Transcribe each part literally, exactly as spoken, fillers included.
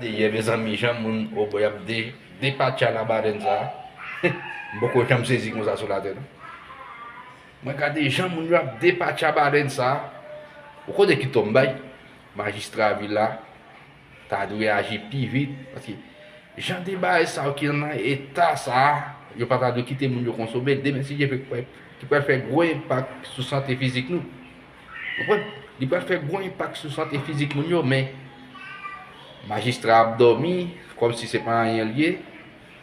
Yè, mezanmi, jan moun Obòy ap de, depatcha labadenn sa a. M poko janm sezi konsa sou latè, non. Mwen gade jan moun yo ap depatcha badenn sa a. Ou konnen ki ton m bay? Majistra vil la ta dwe aji pi vit, paske jan de bagay sa yo ki nan eta sa a, yo pa ta dwe kite moun yo konsome. Demen, si Dye vle, ki pral fè gwo enpak sou sante fizik nou. Ou konprann? Li pral fè gwo enpak sou sante fizik moun yo, men majistra ap dòmi, kòmsi se pa anyen l ye,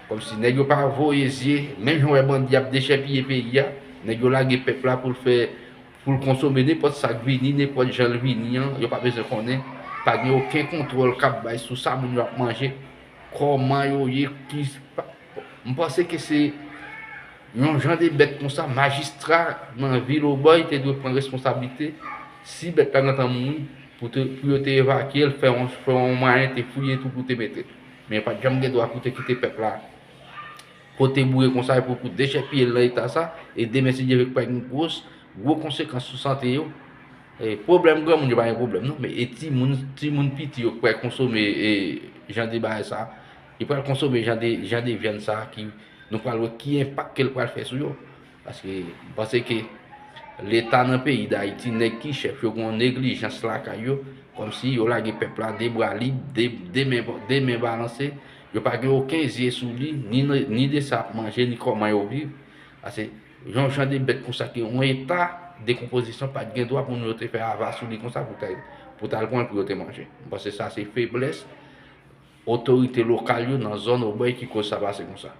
kòmsi nèg yo pa voye zye, menm jan w wè bandi ap dechèpiye peyi a, nèg yo lage pèp la pou l fè, pou l konsome nenpòt sa k vini, nenpòt jan l vini an, yo pa bezwen konnen, pa gen okenn kontwòl k ap bay sou sa moun yo ap manje, kòman yo ye, ki, pa, m panse ke se yon jan de bèt konsa, majistra nan vil Obòy te dwe pran responsablite, si bèt la gentan mouri, pou te, pou yo te evakye l, fè yon, fè yon mwayen te fouye tou pou te mete l. Men yo pa t janm gen dwa pou te kite pèp la pote boure konsa, epi pou dechèpiye l nan eta sa, e demen, si Dye vle, k pral gen gwos, gwo konsekans sou sante yo. E pwoblèm granmoun yo pa gen pwoblèm, non, men e timoun, timoun piti yo k pral konsome, e, jan de bagay sa, yo pral konsome jan de, jan de vyann sa, ki, nou pral wè ki enpak ke l pral fè sou yo. Paske m panse ke Leta nan peyi Dayiti, nèg ki chèf yo, gen yon neglijans lakay yo, kòmsi yo lage pèp la de bra lib, de, de men, de men balanse. Yo pa gen okenn zye sou li, ni, ni de sa ap manje, ni kòman yo viv. Paske yon jan de bèt konsa ki yon eta dekonpozisyon pa t gen dwa pou nou yo te fè ava sou li konsa pou t al, pou t al pran l pou yo te manje. M panse sa se feblès otorite lokal yo nan zòn Obòy ki koz sa pase konsa.